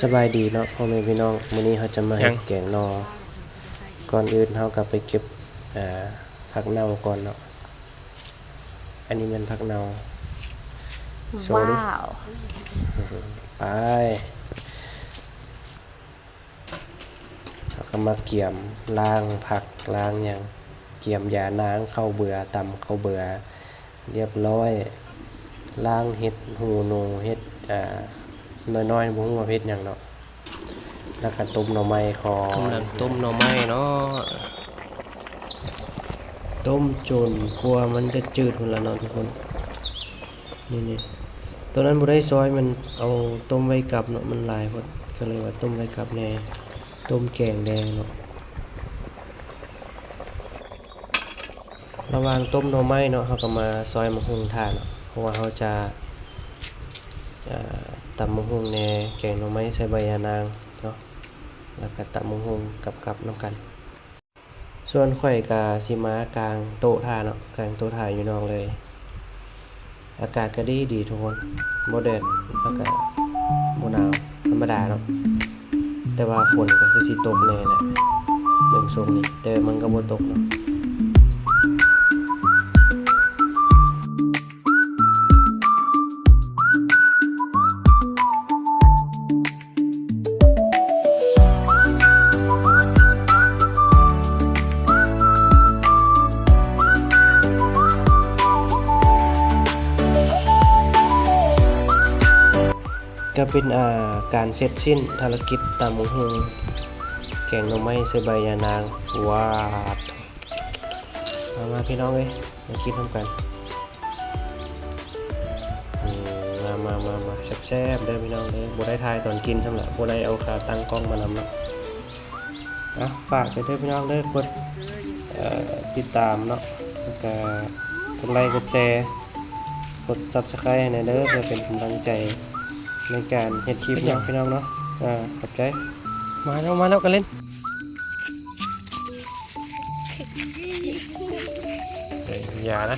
ສະບາຍດີເນາະພໍ່ແມ່ພີ່ນ້ອງ, ມື້ນີ້ເຮົາຈະມາເຮັດແກງໜໍ່. ກ່ອນອື່ນເຮົາກໍໄປເກັບ ເອີ ຜັກເນົ່າກ່ອນເນາະ. ອັນນີ້ແມ່ນຜັກເນົ່າ. ວ້າວ ໄປ. ເຮົາກໍມາກຽມລ້າງຜັກລ້າງຫຍັງ, ກຽມຢານາງ, ເຂົ້າເບືອ, ຕຳເຂົ້າເບືອ ລຽບຮ້ອຍ. ລ້າງເຫັດຫູໜູ, ເຫັດ ອ່າ ນ້ອຍໆ ບໍ່ຮູ້ວ່າເຫັດຫຍັງເນາະ. ແລ້ວກໍຕົ້ມໜໍ່ໄມ້ກ່ອນ. ກຳລັງຕົ້ມໜໍ່ໄມ້ເນາະ. ຕົ້ມຈົນກວ່າມັນຈະຈືດພຸ້ນລະເນາະທຸກຄົນ. ນີ້ໆ ໂຕນັ້ນບໍ່ໄດ້ຊອຍ, ມັນເອົາຕົ້ມໄວ້ກັບເນາະ, ມັນຫຼາຍໂພດ ກໍເລີຍວ່າຕົ້ມໄວ້ກັບແດ່, ຕົ້ມແກງແດ່ເນາະ. ລະຫວ່າງຕົ້ມໜໍ່ໄມ້ເນາະ, ເຮົາກໍມາຊອຍໝາກຫຸ່ງຖ້າເນາະ, ເພາະວ່າເຮົາຈະ ຈະຕຳໝາກຫຸ່ງແດ່, ແກງໜໍ່ໄມ້ໃສ່ໃບຢານາງເນາະ, ແລ້ວກໍຕຳໝາກຫຸ່ງກັບກັບນຳກັນ. ສ່ວນຂ້ອຍກະຊິມາກາງໂຕະຖ້າເນາະ, ກາງໂຕະຖ້າຢູ່ນອກເລີຍ. ອາກາດກະດີດີທຸກຄົນ, ບໍ່ແດດ ແລ້ວກະບໍ່ໜາວ, ທຳມະດາເນາະ. ແຕ່ວ່າຝົນກໍຄືຊິຕົກແນ່ແຫຼະ ເບິ່ງຊົງນີ້, ແຕ່ມັນກໍບໍ່ຕົກເນາະ. ກະເປັນ ອ່າ ການເສັດສິ້ນພາລະກິດຕຳບັກຫຸ່ງແກງໜໍ່ໄມ້ໃສ່ໃບຢານາງ. ວ້າດ ມາ ມາ ພີ່ນ້ອງເອີຍ ມາກິນນຳກັນ. ອືມ ມາ ມາ ມາ ມາ ແຊບໆ ເດີພີ່ນ້ອງເດີ. ບໍ່ໄດ້ຖ່າຍຕອນກິນຊ້ຳລະ, ບໍ່ໄດ້ເອົາຂາຕັ້ງກ້ອງມານຳເນາະ. ອ່ະ ຝາກໄປເດີພີ່ນ້ອງເດີ, ກົດ ເອີ ຕິດຕາມເນາະ, ແລ້ວກະກົດໄລກ໌ ກົດແຊ ກົດຊັບສະໄຄຣບ໌ໃຫ້ແດ່ເດີ ເພື່ອເປັນກຳລັງໃຈໃນການເຮັດຄລິບເນາະພີ່ນ້ອງເນາະ. ອ່າ ຂອບໃຈ. ມາແລ້ວ ມາແລ້ວ ກະເລັນ. ເອີຍ ຢ່ານະ.